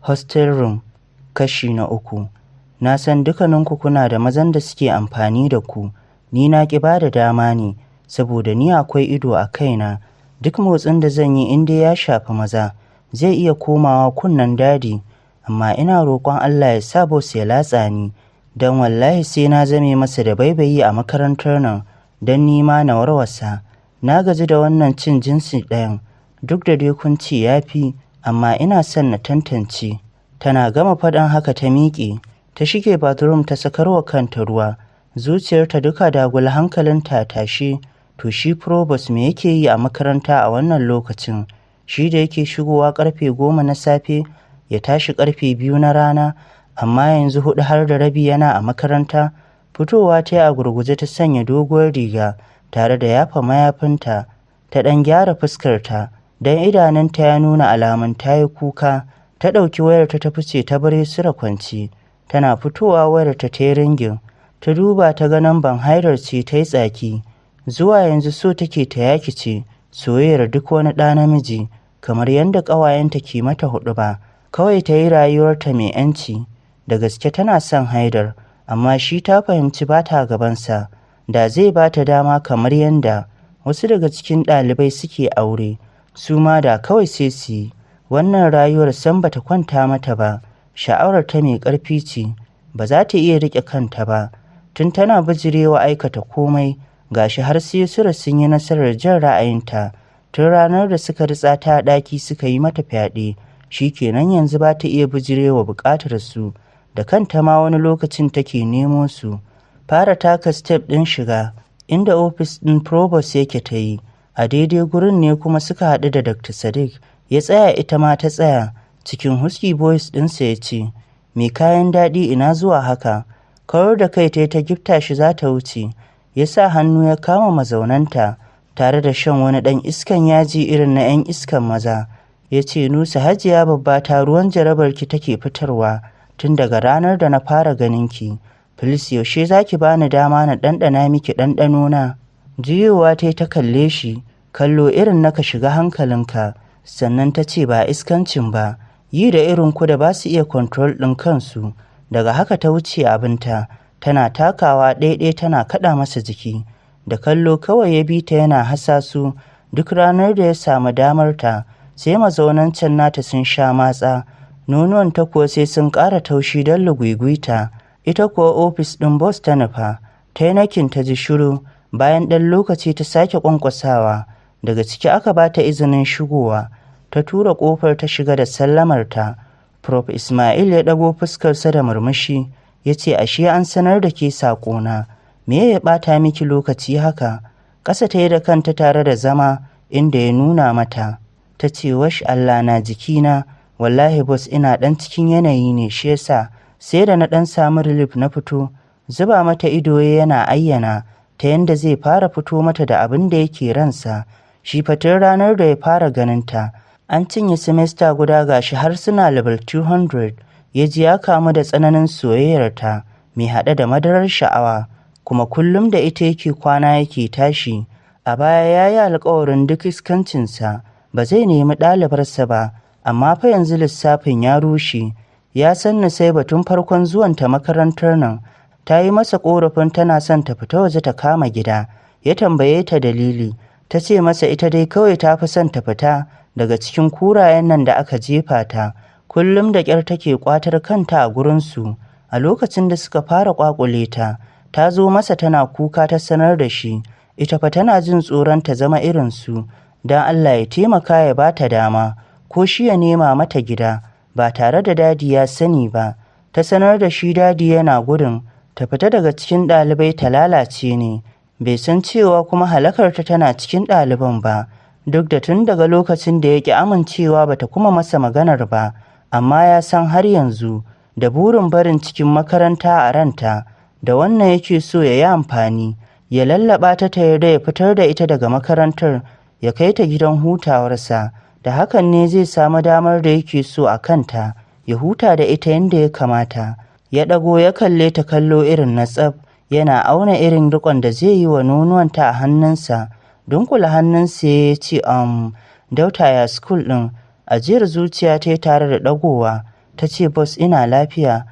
Hostel Room, kashi na 3. Na san dukkaninku kuna da mazan da suke amfani da ku, ni na ƙi ba da dama ne, saboda ni akwai ido a kaina, duk motsin da zan yi in dai ya shafi maza, zai iya komawa kunnen Daddy, amma ina roƙon Allah ya sa boss ya latsa ni, don wallahi sai na zame masa dabaibayi a makarantar nan, don ni ma na warwasa. Na gaji da wannan cin jinsi ɗayan, duk da dai kun ce ya fi, amma ina son na tantance. Tana gama faɗin haka ta miƙe, ta shige bathroom ta sakarwa kanta ruwa, zuciyarta duka dagula, hankalinta a tashe. To, shi Provost me yake yi a makaranta a wannan lokacin? Shi da yake shigowa karfe 10 na safe ya tashi karfe 2 na rana, amma yanzu 4 har da rabi yana a makaranta. Fitowa ta yi a gurguje, ta sanya doguwar riga tare da yafa mayafinta, ta ɗan gyara fuskarta don idanunta ya nuna alamun ta yi kuka. Ta ɗauki wayarta ta fice ta bar Yusra kwance. Tana fitowa wayarta ta yi ringing. Ta duba ta ga namban Haidar ce, ta yi tsaki. Zuwa yanzu so take ta yakice soyayyar duk wani ɗa namiji, kamar yadda ƙawayenta ke mata huɗuba, kawai ta yi rayuwarta mai 'yanci. Da gaske tana son Haidar, amma shi ta fahimci ba ta gabansa. Da zai ba ta dama kamar yadda wasu daga cikin ɗalibai suke aure, su ma da kawai sai su yi. Wannan rayuwar sam bata kwanta mata ba, sha'awar ta mai ƙarfi ce, ba za ta iya riƙe kanta ba. Tun tana bijirewa aikata komai, gashi har sai Yusra sun yi nasarar jan ra'ayinta. Tun ranar da suka ritsa ta a ɗaki suka yi mata fyaɗe, shi kenan, yanzu ba ta iya bijirewa buƙatar su, da kanta ma wani lokacin take nemo su. Fara taka step ɗin shiga inda ofis ɗin Provost yake ta yi, a daidai gurin ne kuma suka haɗu da Dr. Sadiq. Ya tsaya, ita ma ta tsaya. Cikin husky voice ɗinsa ya ce, "Mai kayan daɗi, ina zuwa haka?" Kawar da kai ta, ta gifta shi za ta wuce. Ya sa hannu ya kama mazaunanta tare da shan wani ɗan iskan yaji irin na 'yan iskan maza. Ya ce, "Nusa, Hajiya babba ta ruwan jarabarki take fitarwa tun daga ranar da na fara ganinki. Please, yaushe za ki bani dama na ɗanɗana miki ɗanɗano na?" Juyowa ta yi ta kalle shi, kallo irin na ka shiga hankalinka. Sannan ta ce, "Ba iskancin ba, yi da irin ku da ba su iya control ɗin kansu." Daga haka ta wuce abinta, tana takawa ɗaiɗai tana kaɗa masa jiki. Da kallo kawai ya bi ta yana hasasu, duk ranar da ya samu damar ta, sai mazaunan can nata sun sha matsa, nonuwan ta kuwa sai sun ƙara taushi don lugugwita. Ita kuwa ofis ɗin boss ta nufa, ta yi knocking, ta ji shiru. Bayan ɗan lokaci ta sake ƙwanƙwasawa, daga ciki aka ba ta izinin shigowa. Ta tura ƙofar ta shiga da sallamarta. Prof Ismail ya ɗago fuskarsa da murmushi, ya ce, "Ashe an sanar da ke saƙona, me ya ɓata miki lokaci haka?" Ƙasa ta yi da kanta tare da zama inda ya nuna mata. Ta ce, "Wash Allah na jikina, wallahi boss ina ɗan cikin yanayi ne, shi yasa sai da na ɗan samu relief na fito." Zuba mata ido yana ayyana ta yanda zai fara fito mata da abin da yake ransa. Shi fa tun ranar da ya fara ganinta, an cinye semester guda, gashi har suna level 200, ya ji ya kamu da tsananin soyayyarta mai haɗe da madarar sha'awa, kuma kullum da ita yake kwana yake tashi. A baya ya yi alkawarin duk iskancinsa ba zai nemi ɗalibarsa ba, amma fa yanzu lissafin ya rushe. Ya san Nusaiba tun farkon zuwanta makarantar nan. Ta yi masa ƙorafin tana son ta fita waje ta kama gida. Ya tambaye ta dalili, ta ce masa ita dai kawai ta fi son ta fita daga cikin kurayen nan da aka jefa ta, kullum da ƙyar take ƙwatar kanta a gurinsu. A lokacin da suka fara ƙwaƙule ta, ta zo masa tana kuka, ta sanar da shi ita fa tana jin tsoron ta zama irinsu, don Allah ya taimaka ya ba ta dama ko shi ya nema mata gida ba tare da Daddy ya sani ba. Ta sanar da shi Daddy yana gudun ta fita daga cikin ɗalibai ta lalace ne. Bai san cewa kuma halakarta tana cikin ɗaliban ba. Duk da tun daga lokacin da ya ƙi amincewa bata kuma masa maganar ba, amma ya san har yanzu da burin barin cikin makaranta a ranta. Da wannan yake so ya yi amfani, ya lallaɓa ta ta yarda ya fitar da ita daga makarantar, ya kai ta gidan hutawarsa. Da hakan ne zai samu damar da yake so a kanta, ya huta da ita yadda ya kamata. Ya ɗago ya kalle ta, kallo irin na tsaf, yana auna irin riƙon da zai yi wa nonuwanta a hannunsa. Dunkula hannunsa ya ce, "Daughter, ya school ɗin?" Ajiyar zuciya ta yi tare da ɗagowa. Ta ce, "Boss, ina lafiya.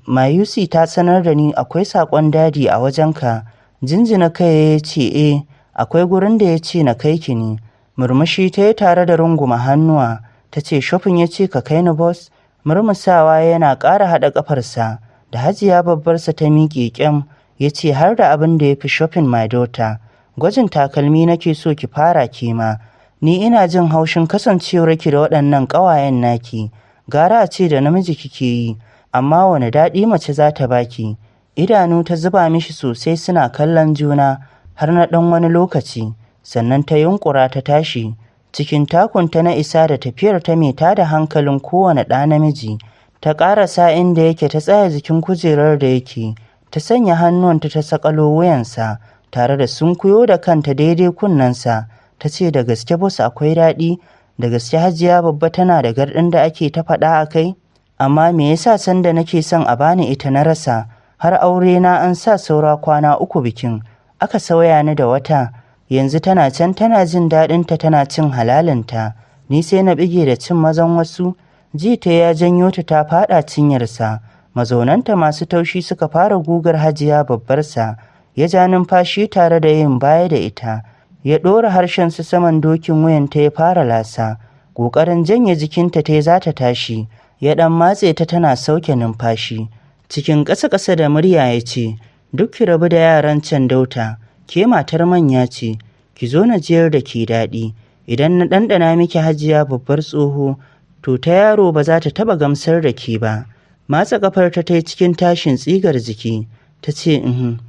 Mayusi ta sanar da ni akwai saƙon Daddy a wajenka." Jinjina kai ya ce, "Eh, akwai gurin da ya ce na kai ki ne." Murmushi ta yi tare da runguma hannuwa. Ta ce, "Shopping ya ce ka kai ni, boss?" Murmusawa yana ƙara haɗa ƙafarsa da Hajiya babbarsa ta miƙe ƙyam. Ya ce, "Har da abin da ya fi shopping, my daughter. Gwajin takalmi nake so ki fara ke ma. Ni ina jin haushin kasancewarki da waɗannan ƙawayen naki. Gara a ce da namiji kike yi, amma wane daɗi mace za ta baki?" Idanu ta zuba mishi sosai suna kallon juna har na ɗan wani lokaci, sannan ta yunƙura ta tashi. Cikin takunta na isa da tafiyar ta mai tada hankalin kowane ɗa namiji, ta ƙarasa inda yake, ta tsaya jikin kujerar da yake, ta sanya hannuwanta ta saƙalo wuyansa tare da sunkuyo da kanta daidai kunnensa. Ta ce, "Da gaske, boss, akwai daɗi? Da gaske Hajiya babba tana da garɗin da ake ta faɗa a kai? Amma me yasa sanda nake son a bani ita na rasa? Har aure na an sa saura kwana 3 bikin, aka sauya ni da wata. Yanzu tana can tana jin daɗinta, tana cin halalinta. Ni sai na bige da cin mazan wasu." Ji ta ya janyo ta ta faɗa cinyarsa. Mazaunanta masu taushi suka fara gugar Hajiya babbarsa. Ya ja numfashi tare da yin baya da ita. Ya ɗora harshensa saman dokin wuyanta ya fara lasa. Ƙoƙarin janye jikinta ta za ta tashi. Ya ɗan matse ta tana sauke numfashi. Cikin ƙasa-ƙasa da murya ya ce, "Duk ki rabu da yaran can, daughter. Ke matar manya ce. Ki zo na jiyar da ke daɗi. Idan na ɗanɗana miki Hajiya babbar tsoho, to ta yaro ba za ta taɓa gamsar da ke ba." Matsa ƙafar ta ta cikin tashin tsigar jiki. Ta ce,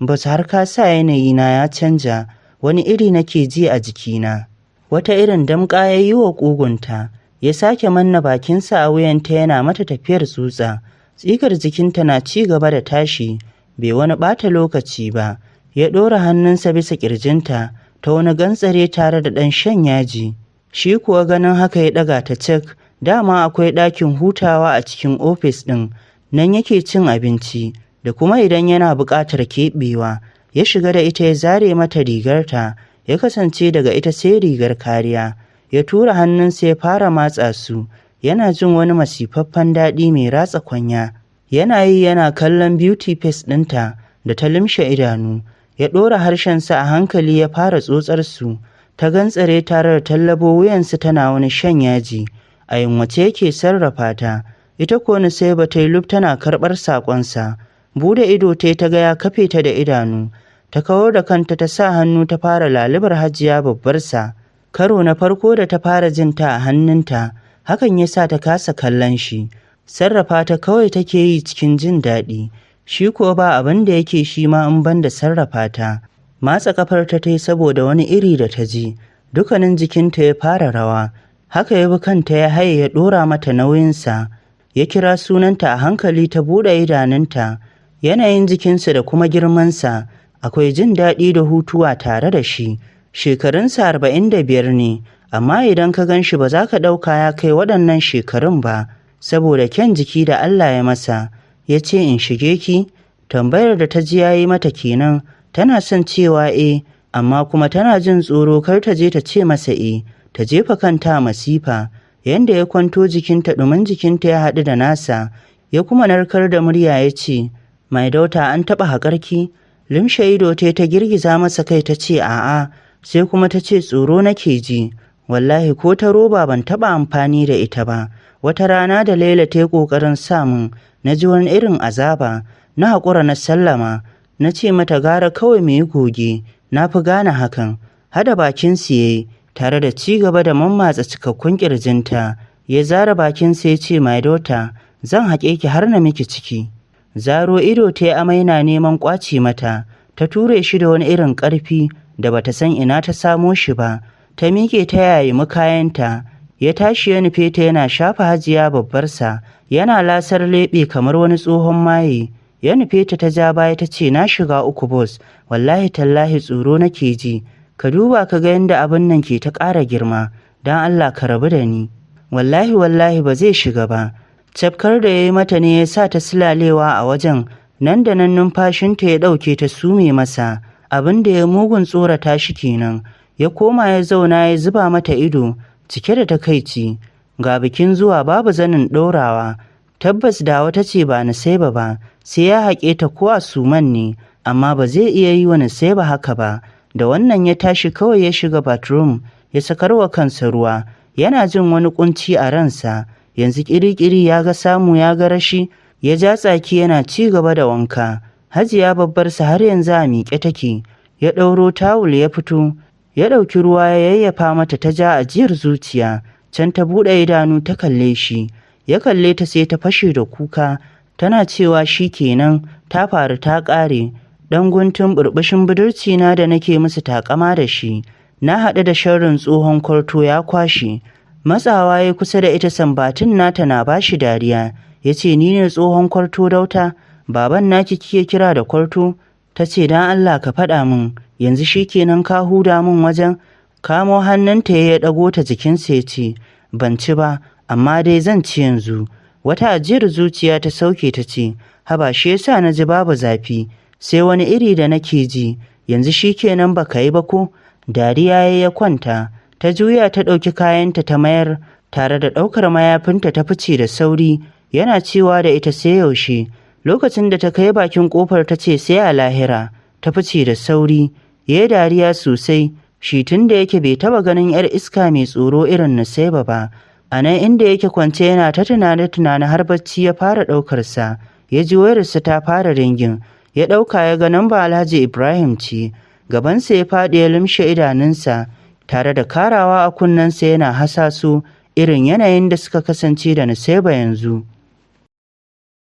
"Boss, har ka sa yanayi na ya canja, wani iri nake ji a jikina." Wata irin damƙa ya yi wa ƙugunta, ya sake manna bakinsa a wuyanta yana mata tafiyar tsutsa. Tsigar jikinta na ci gaba da tashi, bai wani ɓata lokaci ba. Ya ɗora hannunsa bisa ƙirjinta, ta wani gantsare tare da ɗan shan yaji. Shi kuwa ganin haka ya ɗaga ta cak, dama akwai ɗakin hutawa a cikin ofis ɗin, nan yake cin abinci, da kuma idan yana buƙatar keɓewa. Ya shiga da ita, ya zare mata rigarta, ya kasance daga ita sai rigar kariya. Ya tura hannunsa ya fara matsa su, yana jin wani masifaffen daɗi mai ratsa kwanya. Yana yi yana kallon beauty face ɗinta da ta limshe idanu. Ya ɗora harshensa a hankali ya fara tsotsar su. Ta gantsare tare da tallabo wuyansa tana wani shan yaji. A yunwace yake sarrafa ta. Ita ko sai ba ta yi lub tana karɓar saƙonsa. Bude ido ta ta ga ya kafe ta da idanu. Ta kawar da kanta, ta sa hannu ta fara lalubar Hajiya babbarsa. Karo na farko da ta fara jin ta a hannunta, hakan ya sa ta kasa kallon shi. Sarrafa ta kawai take yi cikin jin daɗi. Shi kuwa ba abin da yake shi ma in ban da sarrafa ta. Matsa kafar ta yi saboda wani iri da ta ji. Dukkanin jikinta ya fara rawa. Haka ya bi kanta ya haye ya ɗora mata nauyinsa. Ya kira sunanta a hankali, ta buɗe idanunta. Yanayin jikinsa da kuma girmansa, akwai jin daɗi da hutuwa tare da shi. Shekarunsa 45 ne, amma idan ka gan shi ba za ka ɗauka ya kai waɗannan shekarun ba, saboda kyan jiki da Allah ya masa. Ya ce, "In shige ki?" Tambayar da ta ji ya yi mata kenan. Tana son cewa e, amma kuma tana jin tsoro kar ta je ta ce masa e, ta jefa kanta a masifa. Yanda ya kwanto jikinta, ɗumin jikinta ya haɗu da nasa, ya kuma narkar da murya ya ce, "My daughter, an taɓa haƙarki?" Limshe ido ta ta girgiza masa kai ta ce a'a, sai kuma ta ce, "Tsoro nake ji. Wallahi ko ta roba ban taɓa amfani da ita ba. Wata rana da Laila ta yi ƙoƙarin samun, na ji wani irin azaba, na haƙura na sallama, na ce mata gara kawai mu yi goge, na fi gane hakan." Hada bakin ya tare da ci gaba da mammatsa cikakkun ƙirjinta. Ya zara bakinsa ya ce, "My daughter, zan haƙe ki har na miki ciki." Zaro ido ta yi, amai na neman ƙwace mata. Ta ture shi da wani irin ƙarfi da bata san ina ta samo shi ba. Ta miƙe ta yayi kayanta. Ya tashi ya nufe ta yana shafa Hajiya babbarsa, yana lasar leɓe kamar wani tsohon maye. Ya nufe ta, ta ja baya ta ce, "Na shiga uku, boss, wallahi tallahi tsoro nake ji. Ka duba ka ga yadda abin nan ke ta ƙara girma, don Allah ka rabu da ni. Wallahi wallahi ba zai shiga ba." Cafkar da ya yi mata ne ya sa ta silalewa a wajen, nan da nan numfashinta ya ɗauke, ta sume masa. Abin da ya mugun tsorata shi kenan. Ya koma ya zauna ya zuba mata ido, cike da takaici. Ga bikin zuwa, babu zanin ɗorawa. Tabbas da wata ce ba Nusaiba ba, sai ya haƙe ta ko a suman ne, amma ba zai iya yi wa Nusaiba haka ba. Da wannan ya tashi kawai ya shiga bathroom ya sakarwa kansa ruwa, yana jin wani ƙunci a ransa. Yanzu ƙiri-ƙiri ya ga samu ya ga rashi, ya ja tsaki yana ci gaba da wanka. Hajiya babbarsa har yanzu a miƙe take, ya ɗauro tawul ya fito, ya ɗauki ruwa ya yayyafa mata, ta ja ajiyar zuciya, can ta buɗe idanu ta kalle shi. Ya kalle ta sai ta fashe da kuka, tana cewa shi kenan, ta faru ta ƙare, ɗan guntun burbushin budurci na da nake musu taƙama da shi. Na haɗu da sharrin tsohon kwarto ya kwashe. Matsawa ya kusa da ita, sambatun nata na bashi dariya. Ya ce, "Ni ne tsohon kwarto, Daughter? Baban naki kike kira da kwarto?" Ta ce, "Don Allah ka faɗa min, yanzu shi kenan ka huda min wajen." Kamo hannunta ya ɗago ta jikinsa ya ce, "Ban ci ba, amma dai zan ci yanzu." Wata ajiyar zuciya ta sauke ta ce, "Haba, shi yasa na ji babu zafi, sai wani iri da nake ji. Yanzu shi kenan baka yi ba ko?" Dariya ya kwanta. Ta juya ta ɗauki kayanta ta mayar tare da ɗaukar mayafinta ta fice da sauri, yana cewa da ita sai yaushe. Lokacin da ta kai bakin ƙofar ta ce, "Sai a lahira." Ta fice da sauri. Ya yi dariya sosai. Shi tun da yake bai taɓa ganin 'yar iska mai tsoro irin Nusaiba ba. A nan inda yake kwance yana ta tunane-tunane har bacci ya fara ɗaukarsa. Ya ji wayarsa ta fara ringing. Ya ɗauka ya ga namba Alhaji Ibrahim ce. Gabansa ya faɗi, ya lumshe idanunsa tare da karawa a kunnensa yana hasaso irin yanayin da suka kasance da Nusaiba yanzu.